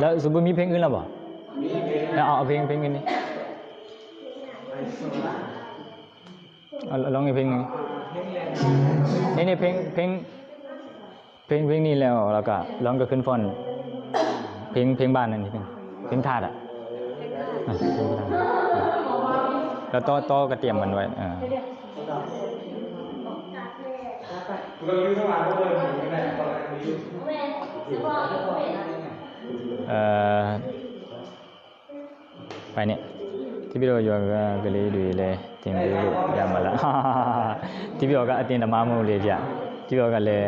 ແລ້ວສຸບໍ່ມີເພງອື່ນແລ້ວບໍ່? ເອົາ ເອົາເພງ ເພງອື່ນນີ້ ເອົາ ລອງອີກເພງໜຶ່ງ. ນີ້ໆ ເພງ ເພງ ເພງ ເພງນີ້ແລ້ວ ແລ້ວກະລອງກະຂຶ້ນຟ້ອນເພງ ເພງບ້ານນັ້ນນີ້ ເພງ ເພງທາດອະ. ແລ້ວຕໍ່ ຕໍ່ກະຕຽມມັນໄວ້. ເອີ Fine. Tibiro yoga gele dui le tingbiru yamala. Tibiro ga atin da mamu le ja. Tibiro ga le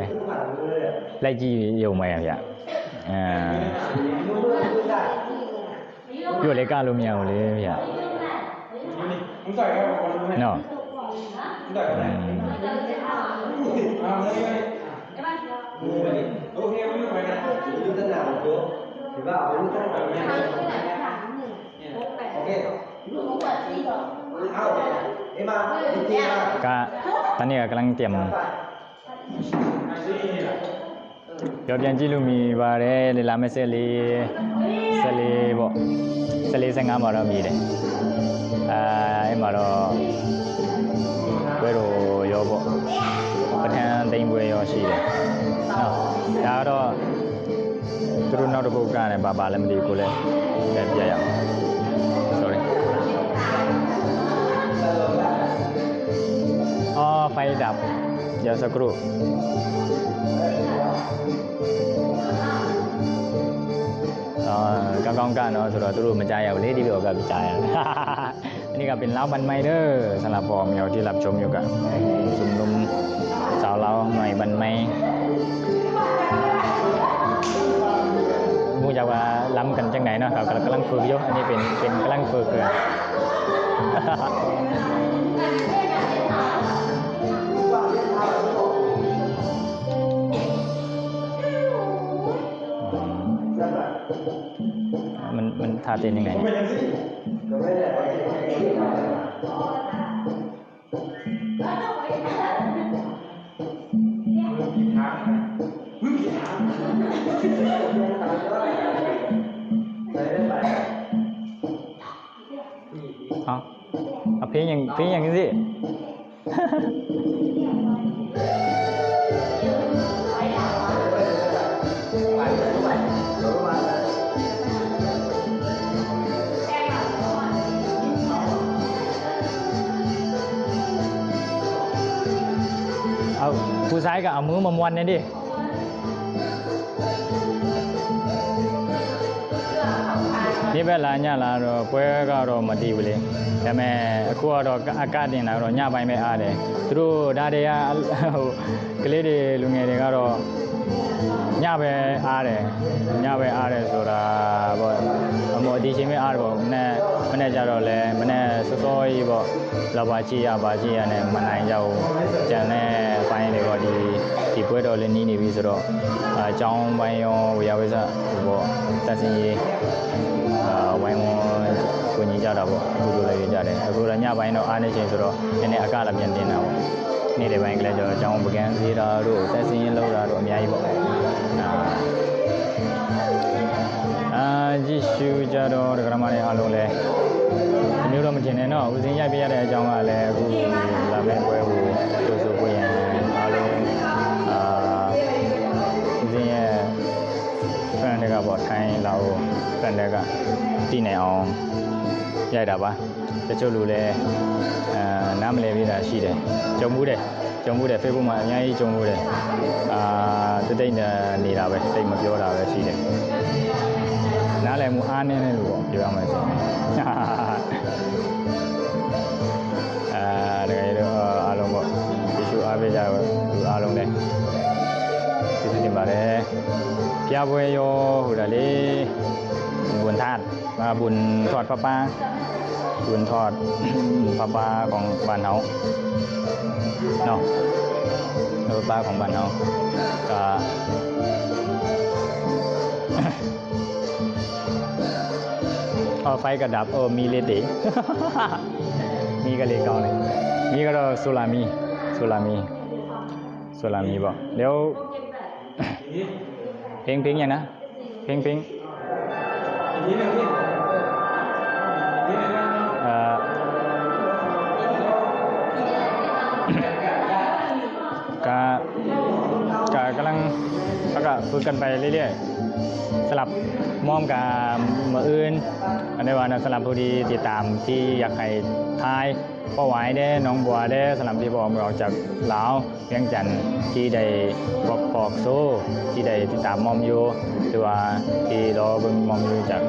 lai ji yo ma ya. ເອີ ຢູ່ເລກາລູເມຍເລີຍ ເນາະ. ອືມ ກະຕອນນີ້ກະກຳລັງຕຽມ Yo pian ji lu mi ba de, le la me se le, se le bo, se le se nga ma ro mi de. A, e ma ro, pue ro yo bo, pa than dai pue yo shi de. No, ya ro, tu ro no ro bo ka ne ba ba le mi de ko le, le pia ya. Sorry. ອໍ ໄຟດັບ ດຽວສັກຄູ່. ອໍ ການກອງການເນາະ ສຳລັບທຸກໆ ມາຈ່າຍເອົາເລີຍ ດີກວ່າກະໄປຈ່າຍ. ອັນນີ້ກະເປັນລາວບ້ານໃໝ່ເດີ ສຳລັບພໍ່ແມ່ທີ່ຮັບຊົມຢູ່ ກະຊຸມນຸມຊາວລາວໃໝ່ບ້ານໃໝ່. ບໍ່ຮູ້ຈັກວ່າລຳກັນຈັ່ງໃດເນາະ ເຂົາກຳລັງຝຶກຢູ່. ອັນນີ້ເປັນ ເປັນກຳລັງຝຶກຢູ່. ມັນ ມັນທ່າເຕັ້ນຍັງໄງ? ເອົາ ເອົາເພງຫຍັງ ເພງຫຍັງຈັ່ງຊີ້? ເອົາ ຜູ້ຊາຍກະເອົາມືມາມ່ວນແດ່ເດ. ນີ້ແບບລະຍະລະໂດ ເປີກະໂດມາຕີເວເລ ແຕ່ແມ່ຄົວໂດ ອາກາດນີ້ນະໂດ ຍາໄປແມ່ອາເດ ຕຣູດາເດຍາ ກະເລເດ ລຸງເອເດກະໂດ ຍາໄປອາເດ ຍາໄປອາເດ ໂຊດາ ບໍ່ ອະໂມຕິຊິເມອາເດ ບໍ່ ແນ ແນຈາໂດແລ ແນຊໍອີບໍ່ လဝါကြီးရပါကြီးရနဲ့ မနိုင်ကြဘူး။ ကျန်တဲ့အပိုင်းတွေတော့ ဒီ ဒီပွဲတော်လည်းနီးနေပြီဆိုတော့ အာ ကျောင်းပိုင်းရော ဝေယျာဝိဇ္ဇာပေါ့ သန့်ရှင်းရေး အာ ဝိုင်းဝန်းကူညီကြတာပေါ့။ အကူအညီလည်းယူကြတယ်။ အခုတော့ ညပိုင်းတော့ အားနည်းချိန်ဆိုတော့ နည်းနည်းအကလာပြန်တင်တာပေါ့။ နေ့လယ်ပိုင်းကလည်း ကျွန်တော် ကျောင်းပကန်းစေးတာတို့ သန့်ရှင်းရေးလုပ်တာတို့ အများကြီးပေါ့။ အာ အာ ကြည့်ရှုကြတော့ ဒကာမတွေအားလုံးလည်း တမျိုးတော့မထင်နဲ့နော်။ ဦးစင်းရိုက်ပေးရတဲ့အကြောင်းကလည်း အခုလာမယ့်ပွဲကို ကြိုဆိုဖို့ရန်အားလုံး အာ ဦးစင်းရဲ့ friend တွေကပေါ့ ထိုင်း၊ လာအို friend တွေက သိနိုင်အောင် ရိုက်တာပါ။ တချို့လူလည်း အာ နားမလည်ပေးတာရှိတယ်။ ကြုံဘူးတယ်။ ကြုံဘူးတယ်။ Facebook မှာ အများကြီးကြုံဘူးတယ်။ အာ တတိတ်နေတာပဲ၊ တိတ်မပြောတာပဲရှိတယ်။ နားလည်မှုအားနည်းတဲ့လူပေါ့၊ ပြောရမယ်ဆိုရင်။ အာ တကယ်တော့ အားလုံးပေါ့၊ ကြည့်ရှုအားပေးကြတဲ့လူအားလုံးလည်း ကျေးဇူးတင်ပါတယ်။ ဘုရားပွဲရော ဟိုဒါလေး ဝန်ထမ်း ອ່າ ບຸນທອດຜ້າປ່າ ບຸນທອດຜ້າປ່າຂອງບ້ານເຮົາເນາະ ຜ້າປ່າຂອງບ້ານເຮົາ ກະ ເອົາ ໄຟກະດັບ ເອີ ມີເລດເດ ມີກະເລດເກົ່ານີ້ ມີກະໂຊລາມີ ໂຊລາມີ ໂຊລາມີບໍ່ ດຽວ ເພງ ເພງຫຍັງນະ? ເພງ ເພງ ເອີ ກະ ກະກຳລັງ ເຮົາກະຝຶກກັນໄປເລື້ອຍໆ ສຳລັບມອມກະມື້ອື່ນ ອັນໃດວ່ານະ ສຳລັບຜູ້ທີ່ຕິດຕາມ ທີ່ຢາກໃຫ້ຖ່າຍ ເປົ້າໝາຍເດ້ ໜອງບົວເດ້ ສຳລັບທີ່ບໍ່ອອກ ອອກຈາກລາວ ວຽງຈັນ ທີ່ໄດ້ບອກ ບອກໂຊ ທີ່ໄດ້ຕິດຕາມໝ່ອມຢູ່ ຫຼືວ່າທີ່ລໍເບິ່ງໝ່ອມຢູ່ຈາກ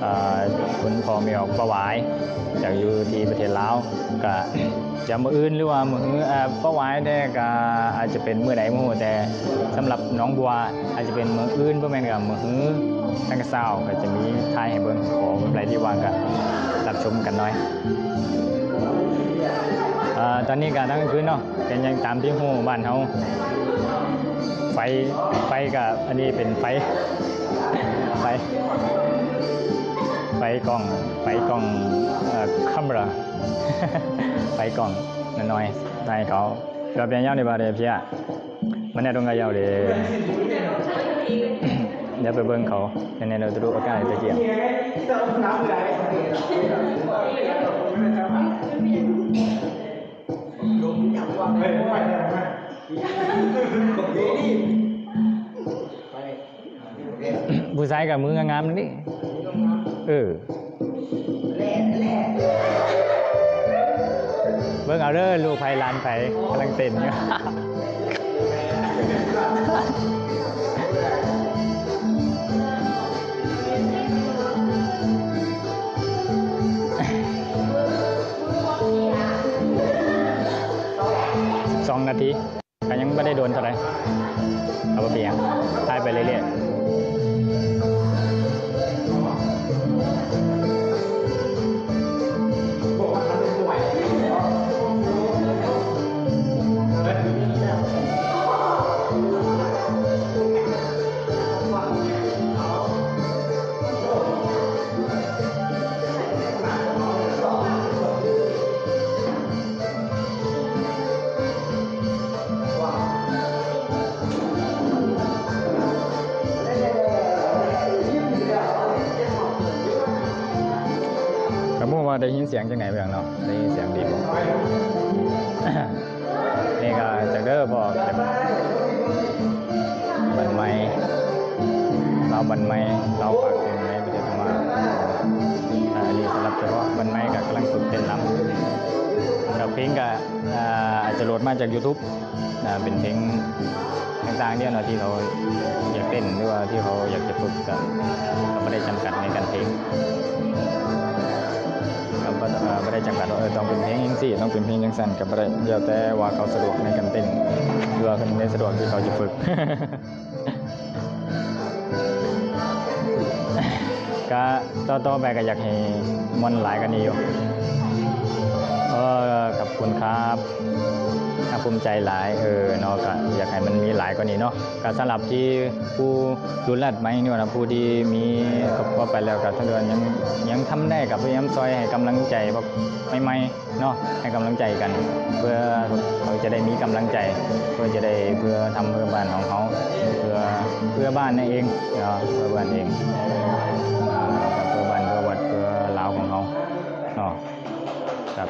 ເອີ ຄຸນພໍ່ແມ່ອອກປະຫວາຍ ຈາກຢູ່ທີ່ປະເທດລາວ ກະຈະມື້ອື່ນ ຫຼືວ່າມື້ຮື ເອີ ປະຫວາຍແດ່ກະອາດຈະເປັນມື້ໃດບໍ່ຮູ້ ແຕ່ສຳລັບໜອງບົວ ອາດຈະເປັນມື້ອື່ນ ບໍ່ແມ່ນກະມື້ຮື ທາງກະເຊົ້າກະຈະມີຖ່າຍໃຫ້ເບິ່ງ ຂໍເມື່ອໃດທີ່ວ່າງກະຮັບຊົມກັນໜ່ອຍ. ເອີ ຕອນນີ້ກະຕອນກາງຄືນເນາະ ເປັນຫຍັງຕາມທີ່ຮູ້ບ້ານເຮົາ ໄຟ ໄຟກະ ອັນນີ້ເປັນໄຟ ໄຟ ໄຟກ້ອງ ໄຟກ້ອງ ເອີ ຄາເມຣາ ໄຟກ້ອງນ້ອຍໆ ໃຫ້ເຂົາ ດຽວເປັນຫຍັງນີ້ບາດນີ້ເພຍ ມັນແນ່ຕົງກະເຍົາເດ້ ດຽວໄປເບິ່ງເຂົາ ແນ່ໆ ໂຕດຸປະກາຍຕະກຽງ ຜູ້ຊາຍກະມືງາມໆ ນີ້ ເອີ ເບິ່ງເອົາເດີ ລູກໃຜຫຼານໃຜກຳລັງເຕັ້ນຢູ່ ສອງນາທີ ກະຍັງບໍ່ໄດ້ດົນເທົ່າໃດ ກະບໍ່ເປັນຫຍັງ ຖ່າຍໄປເລື້ອຍໆ. ກະບໍ່ຮູ້ວ່າໄດ້ຍິນສຽງຈັ່ງໃດເບິ່ງເນາະ ໄດ້ຍິນສຽງດີບໍ່ ນີ້ກະຈັກເດີ ບໍ່ອອກຈາກບ້ານໃໝ່ ລາວບ້ານໃໝ່ ລາວປາກເຕັມໃນປະເທດພະມ້າ ອັນນີ້ສຳລັບສະເພາະບ້ານໃໝ່ກະກຳລັງຝຶກເຕັ້ນລຳ ແລ້ວເພງກະ ອາ ອາດຈະໂຫຼດມາຈາກຢູທູບ ອາ ເປັນເພງຕ່າງໆ ເດເນາະ ທີ່ເຂົາຢາກເຕັ້ນ ຫຼືວ່າທີ່ເຂົາຢາກຈະຝຶກ ກະ ກະບໍ່ໄດ້ຈຳກັດໃນການເພງ ກະບໍ່ ອາ ບໍ່ໄດ້ຈຳກັດວ່າ ເອີ ຕ້ອງເປັນເພງຈັ່ງຊີ້ ຕ້ອງເປັນເພງຈັ່ງຊັ້ນ ກະບໍ່ໄດ້ ແລ້ວແຕ່ວ່າເຂົາສະດວກໃນການເຕັ້ນ ຫຼືວ່າເພິ່ນໄດ້ສະດວກທີ່ເຂົາຈະຝຶກ. ກະຕໍ່ໆໄປກະຢາກໃຫ້ມ່ວນຫຼາຍກວ່ານີ້ຢູ່ ເອີ ຂອບຄຸນຄັບ ພາກພູມໃຈຫຼາຍ ເອີ ເນາະ ກະຢາກໃຫ້ມັນມີຫຼາຍກວ່ານີ້ເນາະ ກະສຳລັບທີ່ຜູ້ລຸ້ນລັດໃໝ່ນີ້ນະ ຜູ້ທີ່ມີຄອບຄົວໄປແລ້ວ ກະຖ້າວ່າຍັງ ຍັງທຳໄດ້ກະພະຍາຍາມຊ່ອຍໃຫ້ກຳລັງໃຈພວກໃໝ່ໆ ເນາະ ໃຫ້ກຳລັງໃຈກັນ ເພື່ອເຂົາຈະໄດ້ມີກຳລັງໃຈ ເພື່ອຈະໄດ້ ເພື່ອທຳເພື່ອບ້ານຂອງເຮົາ ເພື່ອ ເພື່ອບ້ານນັ້ນເອງເນາະ ເພື່ອບ້ານເອງ ເພື່ອບ້ານ ເພື່ອວັດ ເພື່ອລາວຂອງເຮົາເນາະ ຄັບ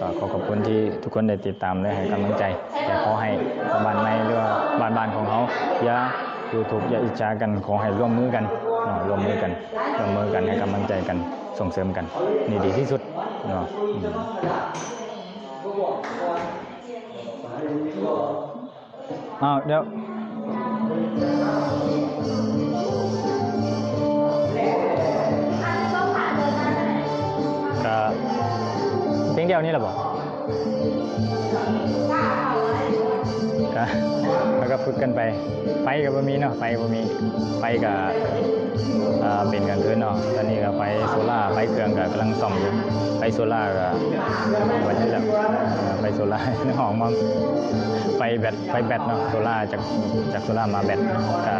ກໍຂໍຂອບຄຸນທີ່ທຸກຄົນໄດ້ຕິດຕາມ ແລະ ໃຫ້ກຳລັງໃຈ ແລະ ຂໍໃຫ້ບ້ານໃໝ່ ຫຼືວ່າບ້ານໆຂອງເຮົາ ຢ່າດູຖູກ ຢ່າອິດສາກັນ ຂໍໃຫ້ຮ່ວມມືກັນເນາະ ຮ່ວມມືກັນ ຮ່ວມມືກັນ ໃຫ້ກຳລັງໃຈກັນ ສົ່ງເສີມກັນ ນີ້ດີທີ່ສຸດເນາະ ອືມ ອ້າວ ດຽວ ກະເພງດຽວນີ້ລະບໍ? ກະ ແລ້ວກະຝຶກກັນໄປ ໄຟກະບໍ່ມີເນາະ ໄຟບໍ່ມີ ໄຟກະ ເອີ ເປັນກາງຄືນເນາະ ຕອນນີ້ກະໄຟໂຊລາ ໄຟເຄື່ອງກະກຳລັງສ້ອມຢູ່ ໄຟໂຊລາກະໝົດຢູ່ແລ້ວ ເອີ ໄຟໂຊລາໃນຫ້ອງມັນ ໄຟແບັດ ໄຟແບັດເນາະ ໂຊລາຈາກ ຈາກໂຊລາມາແບັດກະ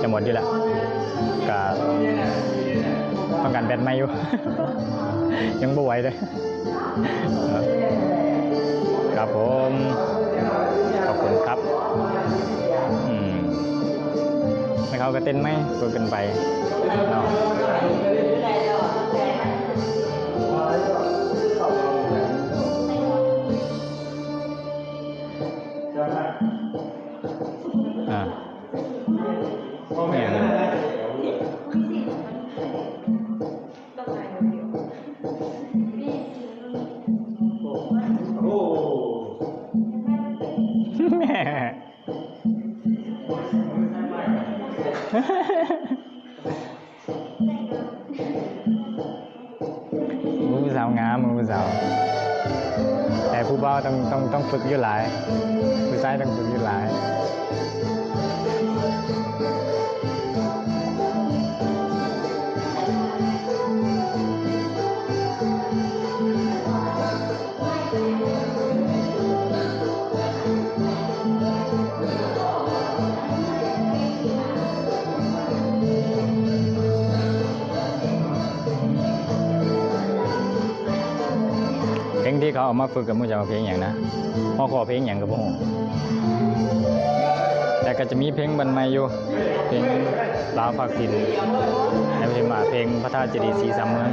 ຈະໝົດຢູ່ແລ້ວ ກະຕ້ອງການແບັດໃໝ່ຢູ່ ຍັງບໍ່ໄຫວເດ້. ຄັບຜົມ ຂອບຄຸນຄັບ ອືມ ໃຫ້ເຂົາກະເຕັ້ນໃໝ່ ເບິ່ງກັນໄປເນາະ. ງາມ ຜູ້ສາວ ແຕ່ຜູ້ບ່າວຕ້ອງ ຕ້ອງ ຕ້ອງຝຶກຢູ່ຫຼາຍ ຜູ້ຊາຍຕ້ອງຝຶກຢູ່ຫຼາຍ. ເພງທີ່ເຂົາເອົາມາຝຶກ ກໍບໍ່ຮູ້ຈັກວ່າເພງຫຍັງນະ ຫົວຂໍ້ເພງຫຍັງກໍບໍ່ຮູ້ ແຕ່ກໍຈະມີເພງບ້ານໃໝ່ຢູ່ ເພງລາວພາກຖິ່ນ ໃນເພງວ່າເພງພະທາດເຈດີສີສາມເມືອງ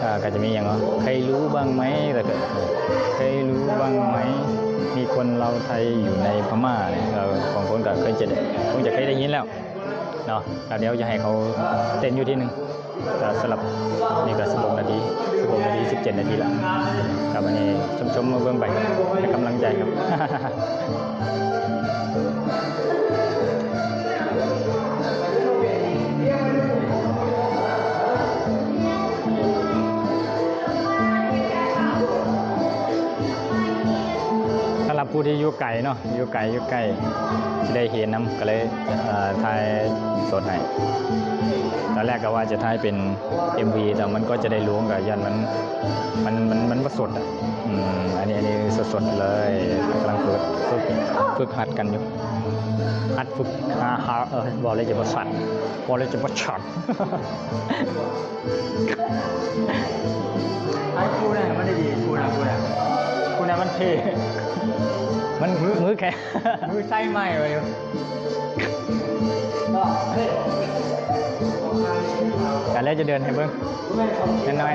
ເອີ ກໍຈະມີຫຍັງເນາະ ເຄີຍຮູ້ບ້າງໄໝ ແລ້ວກໍເຄີຍຮູ້ບ້າງໄໝ ມີຄົນລາວໄທຢູ່ໃນພະມ້າ ເອີ ບາງຄົນກໍເຄີຍຈະ ຄົງຈະເຄີຍໄດ້ຍິນແລ້ວເນາະ ກໍດຽວຈະໃຫ້ເຂົາເຕັ້ນຢູ່ທີໜຶ່ງ. ກໍສຳລັບນີ້ກໍສິບຫົກນາທີ ສິບຫົກນາທີ ສິບເຈັດນາທີລະ ກໍບາດນີ້ຊົມໆ ມາເບິ່ງໄປ ໃຫ້ກຳລັງໃຈກັນ. ສຳລັບຜູ້ທີ່ຢູ່ໄກເນາະ ຢູ່ໄກ ຢູ່ໃກ້ ຊິໄດ້ເຫັນນຳ ກໍເລີຍ ເອີ ຖ່າຍສົດໃຫ້ ຕອນແລກກໍວ່າຈະຖ່າຍເປັນເອັມວີ ແຕ່ມັນກໍຈະໄດ້ຫຼວງ ກໍຢ້ານມັນ ມັນ ມັນ ມັນບໍ່ສົດອະ ອືມ ອັນນີ້ ອັນນີ້ສົດໆ ເລີຍ ກຳລັງຝຶກ ຝຶກ ຝຶກຫັດກັນຢູ່ ຫັດຝຶກ ຫາ ຫາ ເອີ ເວົ້າແລ້ວຈະບໍ່ຊັດ ເວົ້າແລ້ວຈະບໍ່ຊັດ. ໄອ້ຜູ້ນັ້ນມັນໄດ້ດີ ຜູ້ນັ້ນ ຜູ້ນັ້ນ ຜູ້ນັ້ນມັນເທ່ ມັນມື ມືແຂງ ມືໃຊ້ໄມ້ໄວ້ຢູ່ ກະແລ້ວຈະເດີນໃຫ້ເບິ່ງ ແມ່ນນ້ອຍ.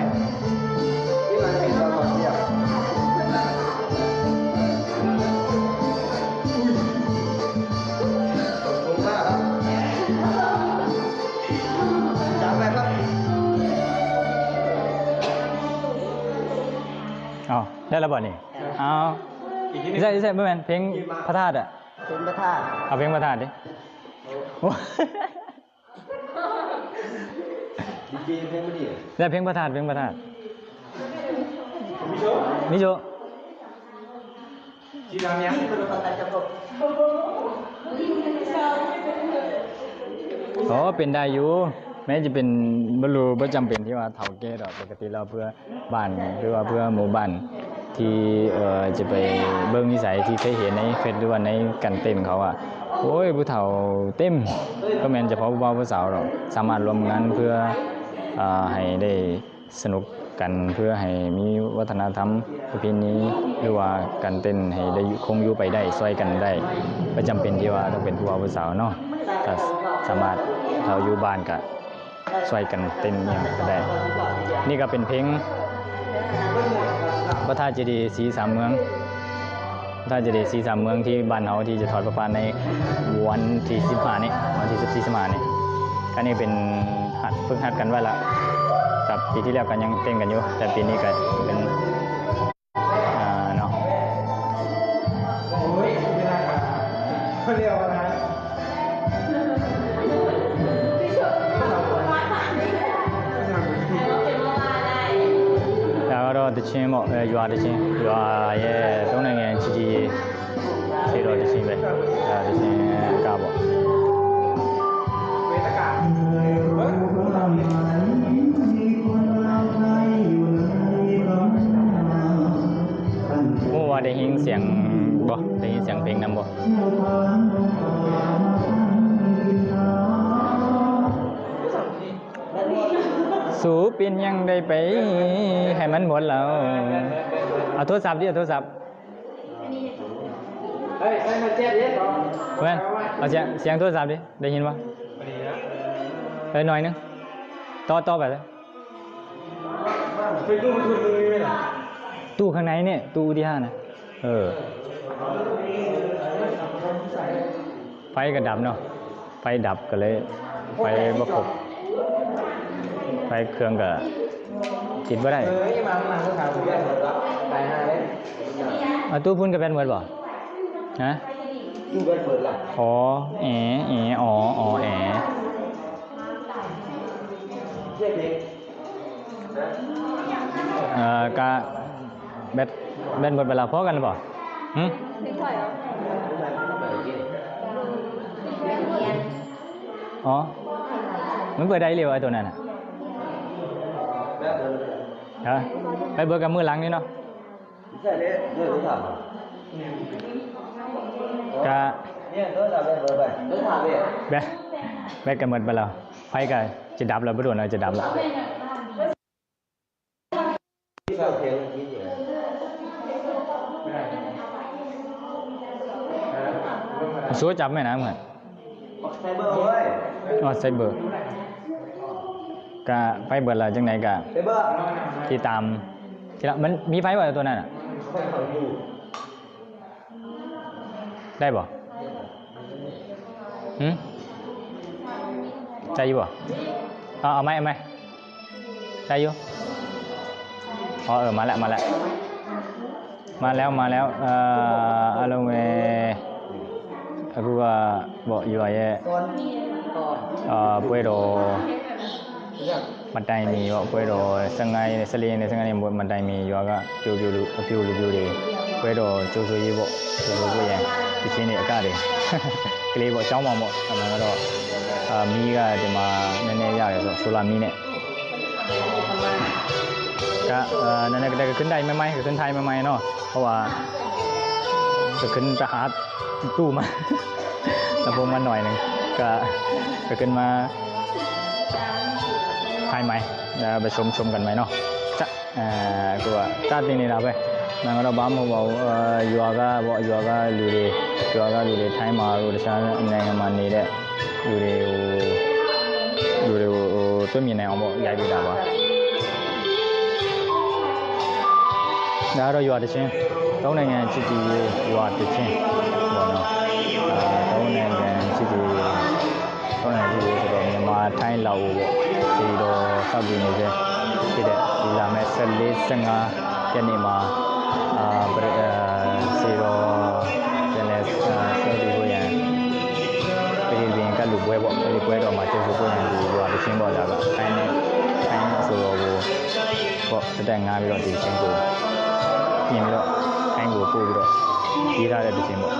ເອົາ ໄດ້ແລ້ວບໍ່ນີ້? ເອົາ ໃຊ່ ໃຊ່ ບໍ່ແມ່ນ ເພງພະທາດອະ ເພງພະທາດ ເອົາເພງພະທາດດິ. ໂອ້ ດີເຈເພງບໍ່ດີ ແລ້ວເພງພະທາດ ເພງພະທາດ ມີໂຊ ມີໂຊ. ອໍ ເປັນໄດ້ຢູ່ ແມ້ຈະເປັນ ບໍ່ຮູ້ ບໍ່ຈຳເປັນທີ່ວ່າເຖົ້າແກ່ດອກ ປົກກະຕິແລ້ວເພື່ອບ້ານ ຫຼືວ່າເພື່ອໝູ່ບ້ານທີ່ ເອີ ຈະໄປເບິ່ງນິໄສທີ່ເຄີຍເຫັນໃນເຟສ ຫຼືວ່າໃນການເຕັ້ນເຂົາອະ ໂອ້ຍ ຜູ້ເຖົ້າເຕັມ ບໍ່ແມ່ນສະເພາະຜູ້ບ່າວຜູ້ສາວດອກ ສາມາດຮ່ວມງານເພື່ອ ເອີ ໃຫ້ໄດ້ ສະໜຸກກັນ ເພື່ອໃຫ້ມີວັດທະນະທຳ ປະເພນີ ຫຼືວ່າການເຕັ້ນໃຫ້ໄດ້ຄົງຢູ່ໄປໄດ້ ຊ່ວຍກັນໄດ້ ບໍ່ຈຳເປັນທີ່ວ່າຕ້ອງເປັນຜູ້ບ່າວຜູ້ສາວເນາະ ກໍສາມາດເຮົາຢູ່ບ້ານກໍຊ່ວຍກັນເຕັ້ນຫຍັງກໍໄດ້. ນີ້ກໍເປັນເພງພະທາດເຈດີສີສາມເມືອງ. ພະທາດເຈດີສີສາມເມືອງທີ່ບ້ານເຮົາ ທີ່ຈະທອດພະປາໃນວັນທີສິບຫ້ານີ້ ວັນທີສິບສີ່ ສິບຫ້ານີ້ ອັນນີ້ເປັນຫັດ ຝຶກຫັດກັນໄວ້ລະ ກັບປີທີ່ແລ້ວກໍຍັງເຕັ້ນກັນຢູ່ ແຕ່ປີນີ້ກໍເປັນ ອ່າ ເນາະ. ບໍ່ຮູ້ວ່າໄດ້ຍິນສຽງບໍ່? ໄດ້ຍິນສຽງເພງນຳບໍ່? ສູເປັນຫຍັງໄດ້ໄປໃຫ້ມັນໝົດແລ້ວ. ເອົາໂທລະສັບດິ ເອົາໂທລະສັບ. ເອີຍ ໃສ່ມາແຈກເດ້ ແມ່ນ ເອົາສຽງ ສຽງໂທລະສັບດິ ໄດ້ຍິນບໍ່? ເອີ ໜ້ອຍໜຶ່ງ ຕໍ່ ຕໍ່ໄປເລີຍ. ຕູ້ຂ້າງໃນນີ້ ຕູ້ອຸທິຫານນະ. ເອີ ໄຟກໍດັບເນາະ ໄຟດັບກໍເລີຍ ໄຟບໍ່ຄົບ ໄຟເຄື່ອງກໍຕິດບໍ່ໄດ້. ເອີ ມາ ມາ ມາ ເອົາຕູ້ພຸ້ນກໍແບດໝົດບໍ່? ຮະ? ຕູ້ແບດໝົດລະ. ອໍ ແອ ແອ ອໍ ອໍ ແອ. ເອີ ກະແບັດ ແບັດໝົດໄປແລ້ວ ພໍກັນບໍ່? ຫື? ອໍ ມັນເປີດໄດ້ເລີຍ ໄອ້ໂຕນັ້ນນະ. ເອີ ໄປເບີດກັບມື້ຫຼັງນີ້ເນາະ. ກະແບັດ ແບັດກະໝົດໄປແລ້ວ ໄຟກະຈະດັບແລ້ວ ບໍ່ດົນແລ້ວຈະດັບແລ້ວ. ສູ້ຈັບແມ່ນນະ ເໝືອນ ອອດໄຊເບີ ກະໄຟເບີດແລ້ວ ຈັ່ງໃດກະຕິດຕາມທີຫຼັງ. ມັນມີໄຟບໍ່ໂຕນັ້ນນະ? ໄດ້ບໍ່? ຫື? ໃຊ້ຢູ່ບໍ່? ເອົາ ເອົາໃໝ່ ເອົາໃໝ່. ໄດ້ຢູ່. ອໍ ເອີ ມາແລ້ວ ມາແລ້ວ ມາແລ້ວ ມາແລ້ວ. ເອີ ອາໂລເມ ອາກູກະ ເບາະຢູ່ ອາເຢ ເອີ ປວຍໂດ ບັນໄດມີ ເບາະ ປວຍໂດ ສະໄງ ສະລີ ສະໄງ ບັນໄດມີ ຢູ່ ອາກະ ປິວ ປິວ ປິວ ປິວເດ ປວຍໂດ ໂຈໂຊຢີ ເບາະ ໂຈໂຊ ປວຍແຢງ ຕິຊິເນ ອາກາເດ ກະເລ ເບາະ ເຈົ້າມອງ ເບາະ ອັນນັ້ນກະ ເອີ ມີກະຈະມາແນ່ໆ ຢາກ ໂຊລາມີເນ ກະ ເອີ ນັ້ນແຫຼະ ກະໄດ້ ກະຂຶ້ນໄດ້ໃໝ່ໆ ກະຂຶ້ນໄທໃໝ່ໆເນາະ ເພາະວ່າກະຂຶ້ນໄປຫາຕູ້ມາ ລຳໂພງມາໜ້ອຍໜຶ່ງ ກະ ກະຂຶ້ນມາຖ່າຍໃໝ່ ແລ້ວໄປຊົມ ຊົມກັນໃໝ່ເນາະ. ເອີ ຄືວ່າ ຈາດນີ້ນີ້ລະເວີຍ ນາງລະບຳເວົ້າ ເອີ ຢວກະ ເວົ້າ ຢວກະ ລູເດ ຢວກະ ລູເດ ໄທມາ ລູເດ ຊາ ແນງ ມານີແດ လူတွေဟို လူတွေဟို သူတို့မြင်နိုင်အောင်ပေါ့ ရိုက်ပေးတာပါ။ ဒါကတော့ ရွာသီချင်း၊ သုံးနိုင်ငံချစ်ကြည်ရေး ရွာသီချင်းပေါ့နော်။ အာ၊ သုံးနိုင်ငံချစ်ကြည်ရေး၊ သုံးနိုင်ငံချစ်ကြည်ရေးဆိုတော့ မြန်မာ၊ ထိုင်း၊ လာအိုပေါ့။ စေတီတော် ဆောက်တည်နေဆဲဖြစ်တဲ့ ဒီလာမယ့် ဆယ့်လေး၊ ဆယ့်ငါး ရက်နေ့မှာ အာ၊ ပရ- အာ၊ စေတီတော် ပြန်လည်၊ အာ၊ ဆောက်တည်ဖို့ရန် ပဂေၢ်ပင်ကပ်လူပွဲပေါ့။ အဲ့ဒီပွဲတော်မှာ ကြိုဆိုဖို့ရန် ဒီရွာသီချင်းပေါ့။ ဒါက ထိုင်းနဲ့၊ ထိုင်းအဆိုတော်ကိုပေါ့၊ သက်တမ်းငှားပြီးတော့ ဒီသီချင်းကို ပြင်ပြီးတော့ ထိုင်းကိုပို့ပြီးတော့ ရေးထားတဲ့သီချင်းပေါ့။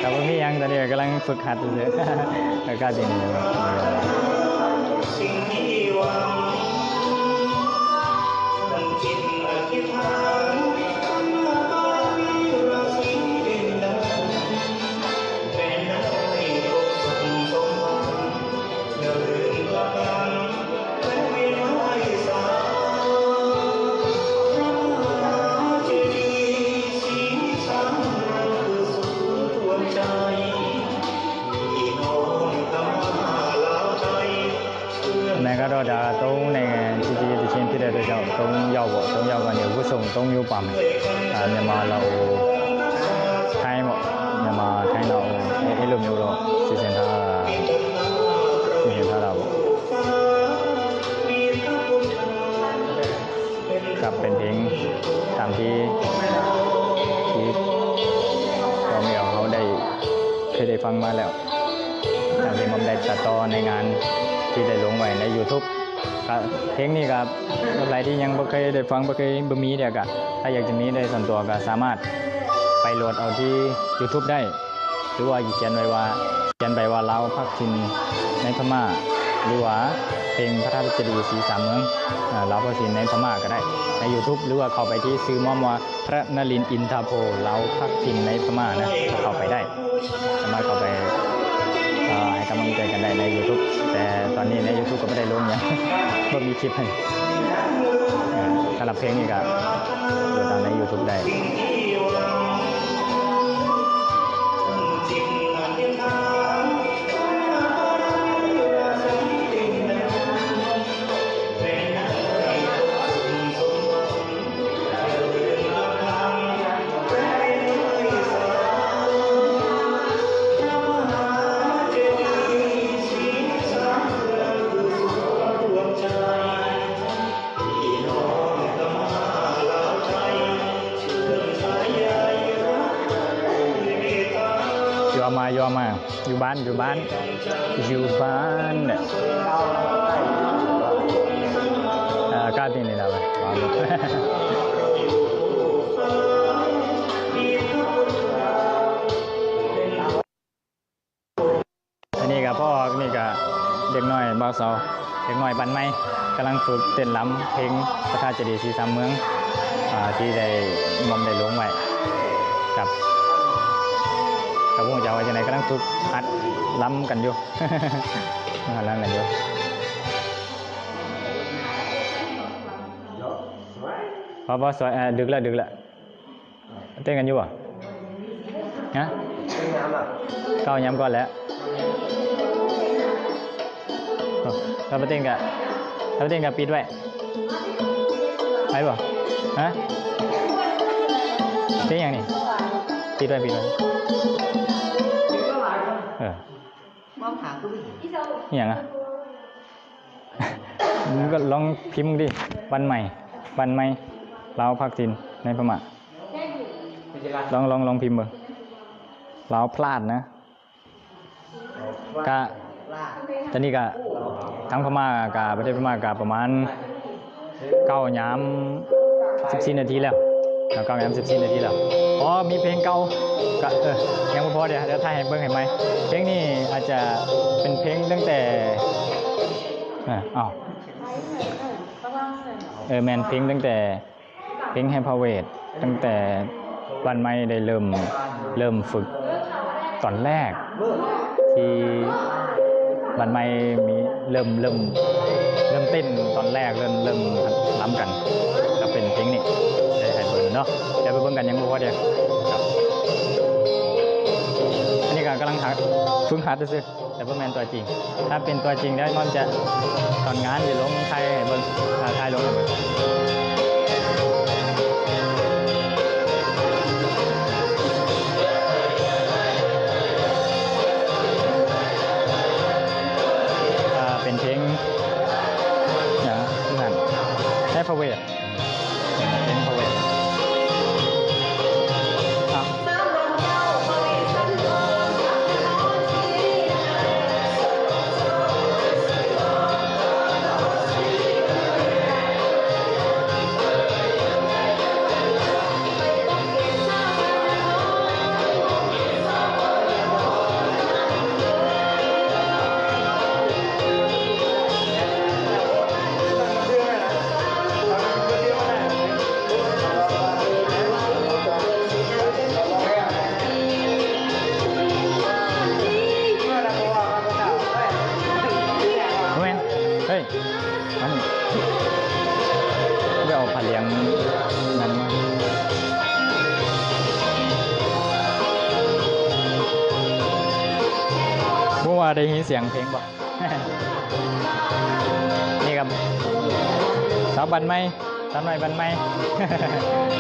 ກະບໍ່ມີຫຍັງ ຕອນນີ້ກຳລັງຝຶກຫັດຊື່ໆ ອາກາດເຢັນຢູ່. နိုင်ငံတော် ဒါ သုံးနိုင်ငံချစ်ကြည်ရေးသီချင်းဖြစ်တဲ့အတွက်ကြောင့် သုံးယောက်ပေါ့၊ သုံးယောက်ကနေ ဝတ်စုံသုံးမျိုးပါမယ်။ အာ၊ မြန်မာ၊ လာအို၊ ထိုင်းပေါ့။ မြန်မာ၊ ထိုင်း၊ လာအို၊ အဲ၊ အဲ့လိုမျိုးတော့ စီစဉ်ထားတာ၊ စီစဉ်ထားတာပေါ့။ ครับ เป็นเพลงตามที่ ที่พ่อแม่ของเขาได้ เคยได้ฟังมาแล้ว ตามที่ผมได้ตัดต่อในงานที่ได้ลงไว้ในยูทูบ ก็เพลงนี้ก็สำหรับใครที่ยังบ่เคยได้ฟัง บ่เคย บ่มีเด้อ ก็ถ้าอยากจะมีได้ส่วนตัว ก็สามารถไปโหลดเอาที่ยูทูบได้ หรือว่าเขียนไว้ว่า เขียนไปว่า ลาวพักถิ่นในพม่า หรือว่าเพลงพระธาตุเจดีย์สีสามเมือง อ่า ลาวพักถิ่นในพม่าก็ได้ ในยูทูบ หรือว่าเข้าไปที่ชื่อม่อมว่า พระนรินทร์ อินทาโพ ลาวพักถิ่นในพม่านะ ก็เข้าไปได้ สามารถเข้าไป อ่า ให้กำลังใจกันได้ในยูทูบ แต่ตอนนี้ในยูทูบก็ไม่ได้ลงหยัง บ่มีคลิปให้ อ่า สำหรับเพลงนี้ก็โหลดเอาในยูทูบได้. ຢູ່ມາ ຢູ່ມາ ຢູ່ບ້ານ ຢູ່ບ້ານ ຢູ່ບ້ານ ເອີ ອາກາດນີ້ນີ້ລະ ອັນນີ້ກະ ພໍອອກນີ້ກະ ເດັກນ້ອຍບ່າວເຊົາ ເດັກນ້ອຍບ້ານໃໝ່ ກຳລັງຝຶກເຕັ້ນລຳເພງພະທາດເຈດີສີສາມເມືອງ ອາ ທີ່ໄດ້ ໝ່ອມໄດ້ລົງໄວ້ກັບ ກະບໍ່ຮູ້ຈະວ່າຈັ່ງໃດ ກຳລັງຝຶກຫັດລຳກັນຢູ່ ຫັດລຳກັນຢູ່ ພໍ ພໍ ສວຍ ອາ ດຶກແລ້ວ ດຶກແລ້ວ. ເຕັ້ນກັນຢູ່ບໍ່? ຮະ? ເກົ້າຍາມກ່ອນແຫຼະ ຖ້າບໍ່ເຕັ້ນກະ ຖ້າບໍ່ເຕັ້ນກະປິດໄວ້ ໄປບໍ່? ຮະ? ເຕັ້ນຫຍັງນີ້? ປິດໄວ້ ປິດໄວ້ ເອີ. ມອງຫາຄືບໍ່ເຫັນ ອີ່ຫຍັງອະ? ມຶງກະລອງພິມເບິ່ງຕິ ບ້ານໃໝ່ ບ້ານໃໝ່ ລາວພັກຖິ່ນໃນພະມ້າ ລອງ ລອງ ລອງພິມເບິ່ງ ລາວພະມ້ານະ ກະ ຕອນນີ້ກະ ທາງພະມ້າກະ ປະເທດພະມ້າກະປະມານ ເກົ້າຍາມສິບສີ່ນາທີແລ້ວ ເກົ້າຍາມສິບສີ່ນາທີແລ້ວ ອໍ ມີເພງເກົ່າກະ ເອີ ຍັງບໍ່ພໍ ດຽວ ດຽວຖ່າຍໃຫ້ເບິ່ງໃຫ້ໃໝ່ ເພງນີ້ອາດຈະເປັນເພງຕັ້ງແຕ່ ເອີ ເອົ້າ ເອີ ແມ່ນ ເພງຕັ້ງແຕ່ ເພງໃຫ້ພະເວດ ຕັ້ງແຕ່ບ້ານໃໝ່ໄດ້ເລີ່ມ ເລີ່ມຝຶກຕອນແລກ ທີ່ບ້ານໃໝ່ມີ ເລີ່ມ ເລີ່ມ ເລີ່ມເຕັ້ນຕອນແລກ ເລີ່ມ ເລີ່ມລຳກັນ ກະເປັນເພງນີ້ ໄດ້ໃຫ້ເບິ່ງເນາະ ດຽວໄປເບິ່ງກັນ ຍັງບໍ່ພໍເດ ອັນນີ້ກະກຳລັງຫັດ ຝຶກຫັດຊື່ໆ ແຕ່ບໍ່ແມ່ນຕົວຈິງ ຖ້າເປັນຕົວຈິງແລ້ວມັນຈະ ຕອນງານຈະລົງຖ່າຍໃຫ້ເບິ່ງ ຖ່າຍລົງໃຫ້ເບິ່ງ ເປັນເພງຫຍັງນັ້ນ ໃຫ້ພະເວດ ເພງພະເວດ ບໍ່ແມ່ນ ເຮີ້ຍ ມານີ້ ໄປເອົາຜ້າລຽງນັ້ນມາ ບໍ່ວ່າໄດ້ຍິນສຽງເພງບໍ່? ນີ້ກະສາວບ້ານໃໝ່ ສາວນ້ອຍບ້ານໃໝ່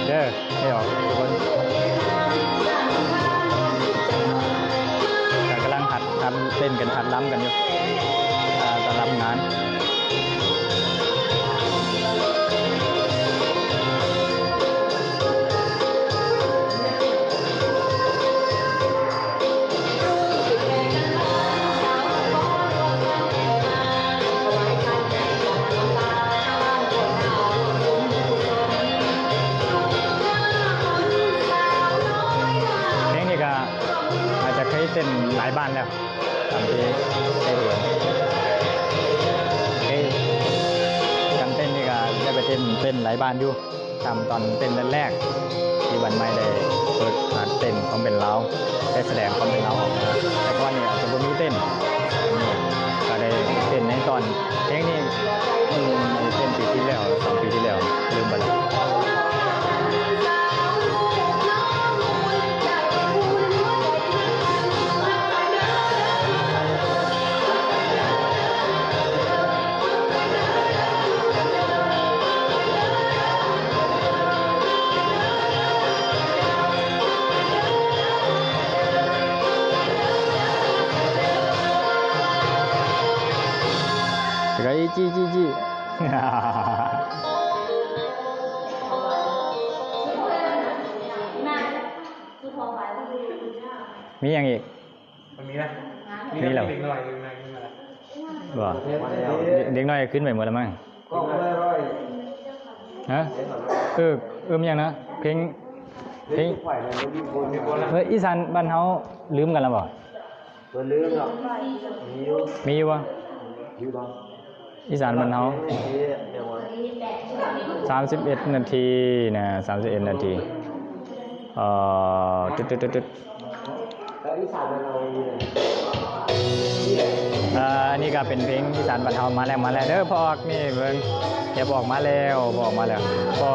ເດີ ໄດ້ອອກທຸກຄົນ ກະກຳລັງຫັດ ຫັດເຕັ້ນກັນ ຫັດລຳກັນຢູ່ ອາ ຕ້ອນຮັບງານ. ເພງນີ້ກະອາດຈະເຄີຍເຕັ້ນຫຼາຍບ້ານແລ້ວ ຕາມທີ່ເຄີຍເຫັນ ເຄີຍ ການເຕັ້ນນີ້ກະໄດ້ໄປເຕັ້ນ ເຕັ້ນຫຼາຍບ້ານຢູ່. ຕາມຕອນເຕັ້ນແລກໆ ທີ່ບ້ານໃໝ່ໄດ້ເປີດການເຕັ້ນຄວາມເປັນລາວ ໄດ້ສະແດງຄວາມເປັນລາວອອກມາ ແຕ່ກ່ອນນີ້ອາດຈະບໍ່ມີເຕັ້ນ ກະໄດ້ເຕັ້ນໃນຕອນ ເພງນີ້ ອືມ ເຕັ້ນປີທີ່ແລ້ວ ສອງປີທີ່ແລ້ວ ລືມໄປແລ້ວ. ມີຫຍັງອີກ? ມີແລ້ວ ມີແລ້ວ ເດັກນ້ອຍ ເດັກນ້ອຍຂຶ້ນມາແລ້ວ ບໍ່ ເດັກນ້ອຍຂຶ້ນໄປໝົດແລ້ວມັ້ງ ຮະ ເອີ ເອີ ມີຫຍັງນະ ເພງ ເພງ ເອີ ອີສານບ້ານເຮົາລືມກັນແລ້ວບໍ່? ບໍ່ລືມດອກ ມີຢູ່ ມີຢູ່ບໍ່? ຢູ່ດອກ ອີສານບ້ານເຮົາ ສາມສິບເອັດນາທີນະ ສາມສິບເອັດນາທີ ເອີ ຕຶດໆໆໆ ເອີ ອັນນີ້ກໍເປັນເພງອີສານບ້ານເຮົາ ມາແລ້ວ ມາແລ້ວເດີ ພໍ່ອອກນີ້ເບິ່ງ ເອີ ພໍ່ອອກມາແລ້ວ ພໍ່ອອກມາແລ້ວ ພໍ່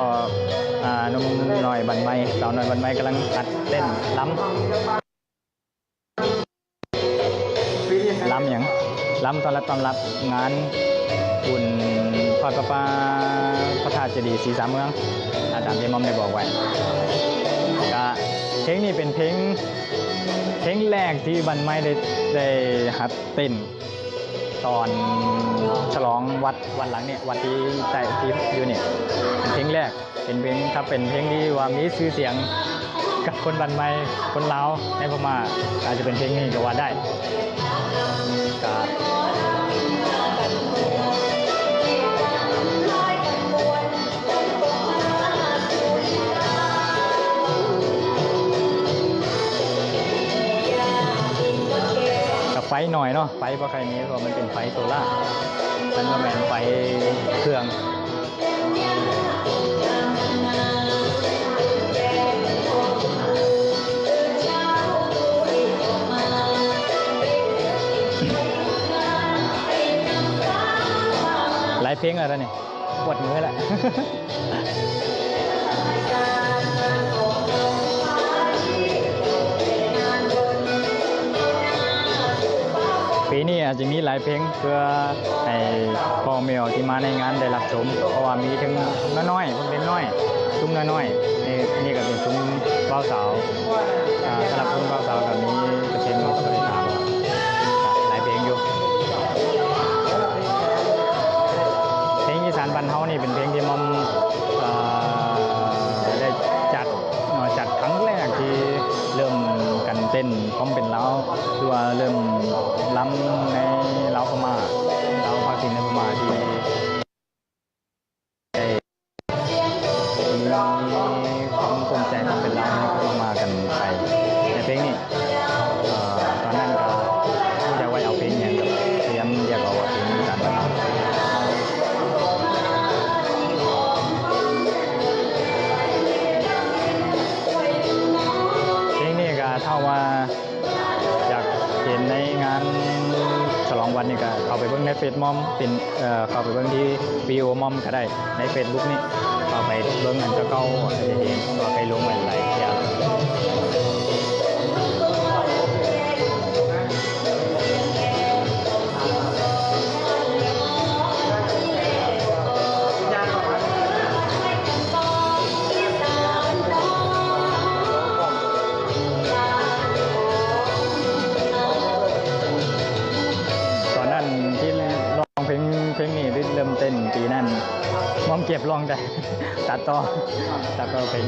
ອ່າ ໜຸ່ມນ້ອຍບ້ານໃໝ່ ສາວນ້ອຍບ້ານໃໝ່ກຳລັງຫັດເຕັ້ນລຳ. ລຳຫຍັງ? ລຳຕ້ອນຮັບ ຕ້ອນຮັບງານບຸນທອດພະປ່າພະທາດເຈດີສີສາມເມືອງ ອາ ຕາມທີ່ໝ່ອມໄດ້ບອກໄວ້. ກະເພງນີ້ເປັນເພງ ເພງແລກທີ່ບ້ານໃໝ່ໄດ້ ໄດ້ຫັດເຕັ້ນຕອນສະຫຼອງວັດ ວັດຫຼັງນີ້ ວັດທີ່ໃຕ້ ທີ່ຢູ່ນີ້ ເປັນເພງແລກ. ເປັນເພງ ຖ້າເປັນເພງທີ່ວ່າມີຊື່ສຽງກັບຄົນບ້ານໃໝ່ ຄົນລາວໃນພະມ້າ ອາດຈະເປັນເພງນີ້ກໍວ່າໄດ້ ກະ ກະໄຟໜ້ອຍເນາະ ໄຟບໍ່ຄ່ອຍມີ ເພາະວ່າມັນເປັນໄຟໂຊລາ ມັນບໍ່ແມ່ນໄຟເຄື່ອງ. ຫຼາຍເພງແລ້ວນີ້ ປວດມືແລ້ວ. ປີນີ້ອາດຈະມີຫຼາຍເພງເພື່ອໃຫ້ພໍ່ແມ່ທີ່ມາໃນງານໄດ້ຮັບຊົມ ເພາະວ່າມີທັງນ້ອຍໆ ເດັກນ້ອຍ ຊຸມນ້ອຍໆ ນີ້ ນີ້ກໍເປັນຊຸມບ່າວສາວ ອາ ສຳລັບຊຸມບ່າວສາວກໍມີແຕ່ເພງ ຫຼາຍເພງຢູ່. ເພງອີສານບ້ານເຮົານີ້ເປັນເພງທີ່ໝ່ອມ ເອີ ໄດ້ຈັດ ເນາະ ຈັດຄັ້ງແລກທີ່ເລີ່ມກັນເຕັ້ນຄວາມເປັນລາວ ຄືວ່າເລີ່ມລຳໃນລາວພະມ້າ ລາວພາກຈີນໃນພະມ້າ ທີ່ໄດ້ມີຄວາມສົນໃຈຄວາມເປັນລາວໃນພະມ້າກັນໄປໃນເພງນີ້. ເອີ ຕອນນັ້ນກໍຮູ້ຈັກວ່າເອົາເພງຫຍັງ ກໍພະຍາຍາມລຽກເອົາເພງອີສານບ້ານເຮົາ. ເພງນີ້ກໍຖ້າວ່າຢາກເຫັນໃນງານສະຫຼອງວັດນີ້ ກໍເຂົ້າໄປເບິ່ງໃນເຟສໝ່ອມ ເປັນ ເອີ ເຂົ້າໄປເບິ່ງທີ່ວິດີໂອໝ່ອມກໍໄດ້ ໃນເຟສບຸກນີ້ ເຂົ້າໄປເບິ່ງອັນເກົ່າໆ ອາດຈະເຫັນວ່າເຄີຍລົງໄວ້ຫຼາຍເທື່ອ. ຕອນນັ້ນທີ່ຮ້ອງເພງ ເພງນີ້ ເລີ່ມເຕັ້ນປີນັ້ນ ໝ່ອມເກັບລອງໄດ້ ຕັດຕໍ່ ຕັດຕໍ່ເພງ.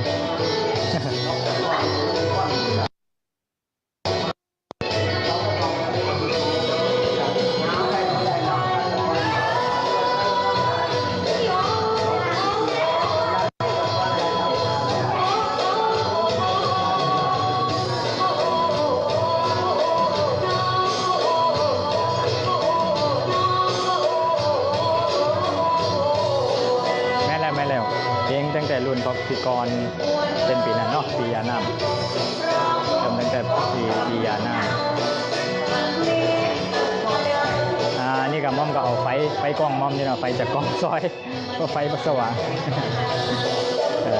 ແມ່ນແລ້ວ ແມ່ນແລ້ວ ເພງຕັ້ງແຕ່ລຸ້ນ ທີ່ກ່ອນເປັນປີນັ້ນເນາະ ປີຢານ້ຳ ເລີ່ມຕັ້ງແຕ່ປີ ປີຢານ້ຳ. ອາ ນີ້ກໍໝ່ອມກໍເອົາໄຟ ໄຟກ້ອງໝ່ອມນີ້ເນາະ ໄຟຈາກກ້ອງຊ່ອຍ ເພາະໄຟບໍ່ສະຫວ່າງ ເອີ.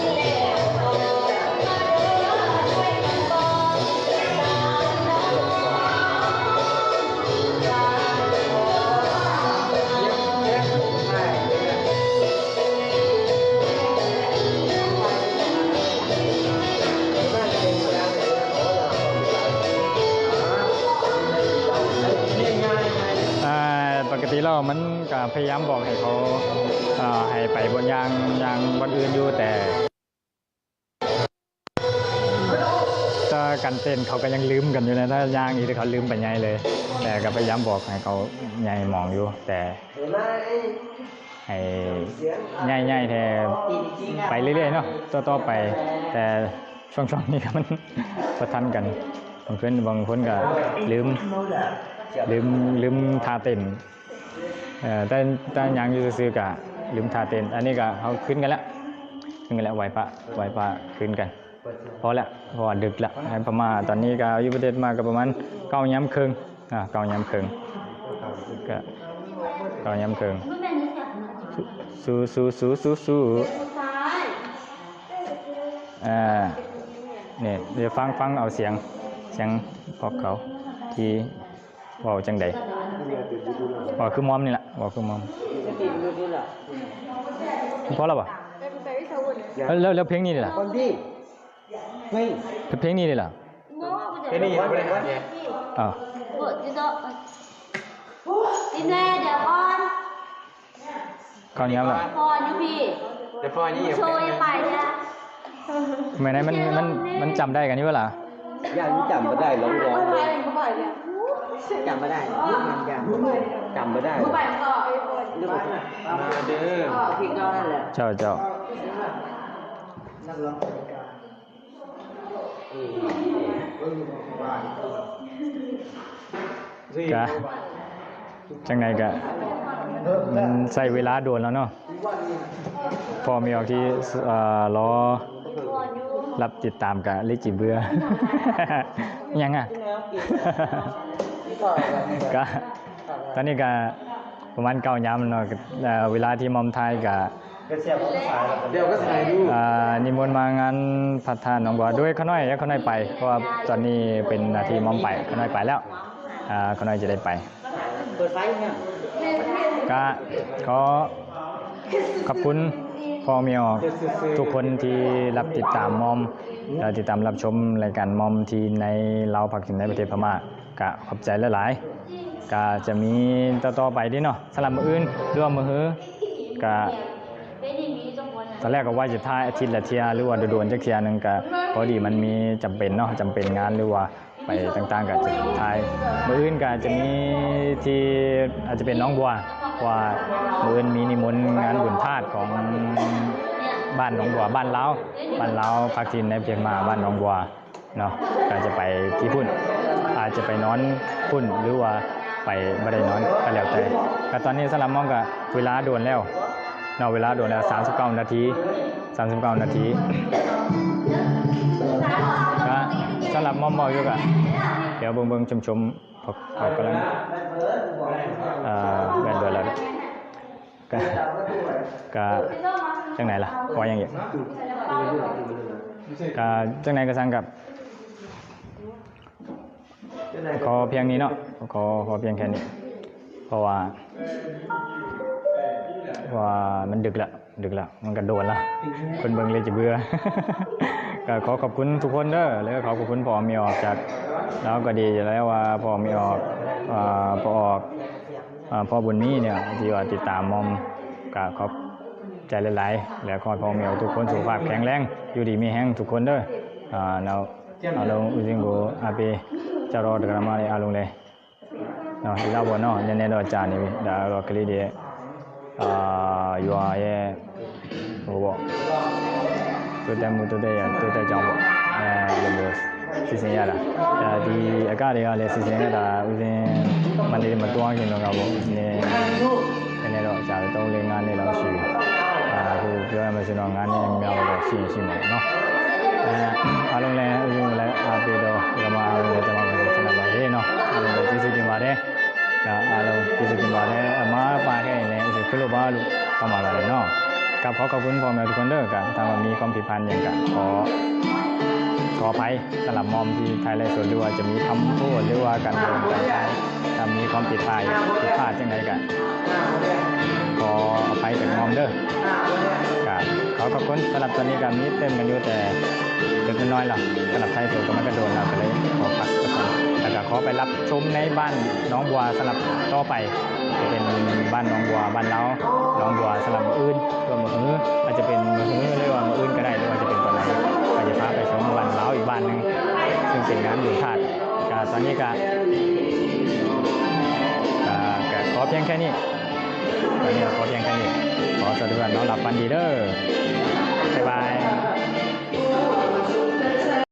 ແ ທີ່ແລ້ວມັນກະພະຍາຍາມບອກໃຫ້ເຂົາ ເອີ ໃຫ້ໄປບ່ອນຍ່າງ ຍ່າງບ່ອນອື່ນຢູ່ ແຕ່ ແຕ່ການເຕັ້ນເຂົາກໍຍັງລືມກັນຢູ່ນະ ຖ້າຍ່າງອີກເຂົາລືມໄປໃຫຍ່ເລີຍ. ແຕ່ກໍພະຍາຍາມບອກໃຫ້ເຂົາໃຫຍ່ມອງຢູ່ ແຕ່ໃຫ້ໃຫຍ່ໆແທ້ ໄປເລື້ອຍໆເນາະ ຕໍ່ໆໄປ. ແຕ່ຊ່ວງໆນີ້ກໍມັນບໍ່ທັນກັນ ບາງຄົນ ບາງຄົນກໍລືມ ລືມ ລືມທ່າເຕັ້ນ. ເອີ ແຕ່ ແຕ່ຍ່າງຢູ່ຊື່ໆກະລືມທ່າເຕັ້ນ. ອັນນີ້ກະເຮົາຄືນກັນລະ ຄືນກັນລະ ໄຫວ້ພະ ໄຫວ້ພະຄືນກັນ ພໍລະ ເພາະວ່າດຶກລະ. ໃຫ້ປະມານຕອນນີ້ກະຢູ່ປະເທດມາກະປະມານເກົ້າຍາມເຄິ່ງ ອາ ເກົ້າຍາມເຄິ່ງ ກະເກົ້າຍາມເຄິ່ງ. ສູ້ໆໆໆໆ ອາ ນີ້ ດຽວຟັງ ຟັງເອົາສຽງ ສຽງພວກເຂົາທີ່ ເວົ້າຈັ່ງໃດ? ເວົ້າຄືມອມນີ້ລະ ເວົ້າຄືມອມ. ພໍແລ້ວບໍ່? ແລ້ວ ແລ້ວເພງນີ້ເດລະ? ເພງນີ້ເດລະ? ເພງນີ້ຍັງບໍ່ໄດ້ຫາແດ່. ເອີ ກິນແດ່ ດຽວກ່ອນ. ເຂົ້າຍາມລະ ພໍຢູ່ພີ້ ແຕ່ພໍນີ້ ໂຊຢ່າໄປເດີ. ແມ່ນໃດ ມັນ ມັນ ມັນຈຳໄດ້ກັນຢູ່ບໍ່ລະ? ຢ້ານມັນຈຳບໍ່ໄດ້ ລອງ ລອງ ຈຳບໍ່ໄດ້ ມັນຢ້ານຈຳບໍ່ໄດ້. ມາເດີ ເຈົ້າ ເຈົ້າ. ກະ ຈັ່ງໃດກະ ມັນໃຊ້ເວລາດົນແລ້ວເນາະ ພໍ່ແມ່ອອກທີ່ ເອີ ລໍຮັບຕິດຕາມກະເລີຍຊິເບື່ອ. ຫຍັງອະ? ກະ ຕອນນີ້ກະປະມານເກົ້າຍາມເນາະ ເອີ ເວລາທີ່ມອມຖ່າຍກະ ອ່າ ນິມົນມາງານພະທາດໜອງບົວ ໂດຍຂ້ານ້ອຍ ຂ້ານ້ອຍໄປ ເພາະວ່າຕອນນີ້ເປັນໜ້າທີ່ໝ່ອມໄປ ຂ້ານ້ອຍໄປແລ້ວ ອ່າ ຂ້ານ້ອຍຈະໄດ້ໄປ. ກະຂໍຂອບຄຸນພໍ່ແມ່ອອກທຸກຄົນທີ່ຮັບຕິດຕາມໝ່ອມ ແລະ ຕິດຕາມຮັບຊົມລາຍການໝ່ອມທີ່ໃນລາວພັກຢູ່ໃນປະເທດພະມ້າ. ກະຂອບໃຈຫຼາຍໆ ກະຈະມີຕໍ່ໆໄປເດ້ເນາະ ສຳລັບມື້ອື່ນ ຫຼືວ່າມື້ຮື ກະ ຕອນແລກກໍວ່າຈະຖ່າຍອາທິດລະເທື່ອ ຫຼືວ່າໂດນໆຈັກເທື່ອໜຶ່ງ ກະພໍດີມັນມີຈຳເປັນເນາະ ຈຳເປັນງານ ຫຼືວ່າໄປຕ່າງໆ ກະຈະຖ່າຍ. ມື້ອື່ນກະຈະມີທີ່ ອາດຈະເປັນໜອງບົວ ເພາະວ່າມື້ອື່ນມີນິມົນງານບຸນທາດຂອງບ້ານໜອງບົວ ບ້ານລາວ ບ້ານລາວພັກຖິ່ນໃນປະເທດພະມ້າ ບ້ານໜອງບົວ ເນາະ ກະຈະໄປທີ່ພຸ້ນ ອາດຈະໄປນອນພຸ້ນ ຫຼືວ່າໄປບໍ່ໄດ້ນອນກະແລ້ວແຕ່. ກະຕອນນີ້ສຳລັບໝ່ອມກະເວລາດົນແລ້ວເນາະ ເວລາດົນແລ້ວ ສາມສິບເກົ້ານາທີ ສາມສິບເກົ້ານາທີ. ກະສຳລັບໝ່ອມເວົ້າຢູ່ກະ ດຽວເບິ່ງໆຊົມໆ ເຂົາກຳລັງ ເອີ ແບດເບີດແລ້ວ. ກະ ກະຈັ່ງໃດລະ ເວົ້າຫຍັງອີກ? ກະຈັ່ງໃດກະຊ່າງ ກະຂໍພຽງນີ້ເນາະ ຂໍ ຂໍພຽງແຄ່ນີ້ ເພາະວ່າ ວ່າມັນດຶກລະ ດຶກລະ ມັນກະໂດນລະ ຄົນເບິ່ງເລີຍຈະເບື່ອ. ກະຂໍຂອບຄຸນທຸກຄົນເດີ ແລະ ຂໍຂອບຄຸນພໍ່ແມ່ອອກຈາກລາວກະດີ ແລະ ວ່າພໍ່ແມ່ອອກ ອາ ພໍ່ອອກ ອາ ພໍ່ບຸນມີເນຍ ທີ່ວ່າຕິດຕາມໝ່ອມ ກະຂອບໃຈຫຼາຍໆ ແລະ ຂໍໃຫ້ພໍ່ແມ່ອອກທຸກຄົນສຸຂະພາບແຂງແຮງ ຢູ່ດີມີແຮງທຸກຄົນເດີ. ອາ ເນາະ ອາລົງ ອຸຊິງໂກ ອາເປ ຈາຣອດກະລະມາເນ ອາລົງເລີຍ ເນາະ ລາວບໍ່ເນາະ ແນ່ໆດອກຈານີ້ ດາລອກກະລີເດ ອາ ຢູອາເອ ໂອ ໂຕແຕ ໂຕແຕ ໂຕແຕຈອງ ເອີ ໂລໂບ ຊິເຊຍາດາ ເອີ ດີອາກາເດ ເລ ຊິເຊຍາດາ ອຸເຊ ມັນເດ ມາຕົວກິນໂນກາໂບ ອຸເຊ ແນ່ໆດອກຈາ ໂຕເລງານເນ ລາວຊິ ອາ ຄູເກີມາຊິໂນງານເນ ແມວໂລຊິຊິໂມເນາະ ອາ ອາລົງແລ ອາລົງແລ ອາເປໂດ ກະມາ ອາລົງແລ ຈະມາເປັນສະນາມເດເນາະ ອາລົງແລ ຈິສຸກິມາເດ ກະອາລົງ ທີ່ສຸດວ່າໄດ້ເອົາມາປາກໃຫ້ແນ່ ຄືໂລບາລູກເຂົ້າມາແລ້ວເນາະ. ກະຂໍຂອບຄຸນພໍ່ແມ່ທຸກຄົນເດີ ກະຖ້າວ່າມີຄວາມຜິດພາດຫຍັງກະຂໍ ຂໍອະໄພສຳລັບໝ່ອມທີ່ຖ່າຍໄລຟ໌ສົດ ຫຼືວ່າຈະມີຄຳໂທດ ຫຼືວ່າການເບິ່ງການຖ່າຍ ຖ້າມີຄວາມຜິດພາດ ຜິດພາດຈັ່ງໃດກະຂໍອະໄພຈາກໝ່ອມເດີ. ກະຂໍຂອບຄຸນ ສຳລັບຕອນນີ້ກະມີເຕີມກັນຢູ່ ແຕ່ເລັກນ້ອຍລະ ສຳລັບໄລຟ໌ສົດກະມັນກະໂດນລະ ກະເລີຍຂໍພັກໄປກ່ອນ ແລ້ວກະຂໍໄປຮັບ ຊົມໃນບ້ານໜອງບົວສຳລັບຕໍ່ໄປ ຈະເປັນບ້ານໜອງບົວ ບ້ານລາວ ໜອງບົວສຳລັບມື້ອື່ນ ຫຼືວ່າມື້ຮື ອາດຈະເປັນມື້ຮື ຫຼືວ່າມື້ອື່ນກໍໄດ້ ຫຼືວ່າຈະເປັນຕອນໃດ ກໍຈະພາໄປຊົມບ້ານລາວອີກບ້ານໜຶ່ງ ຊຶ່ງເປັນງານບຸນທາດ. ກໍຕອນນີ້ກໍ ກໍ ກໍຂໍພຽງແຄ່ນີ້ ຕອນນີ້ກໍຂໍພຽງແຄ່ນີ້ ຂໍສະດວກນອນຫຼັບຝັນດີເດີ ບາຍບາຍ.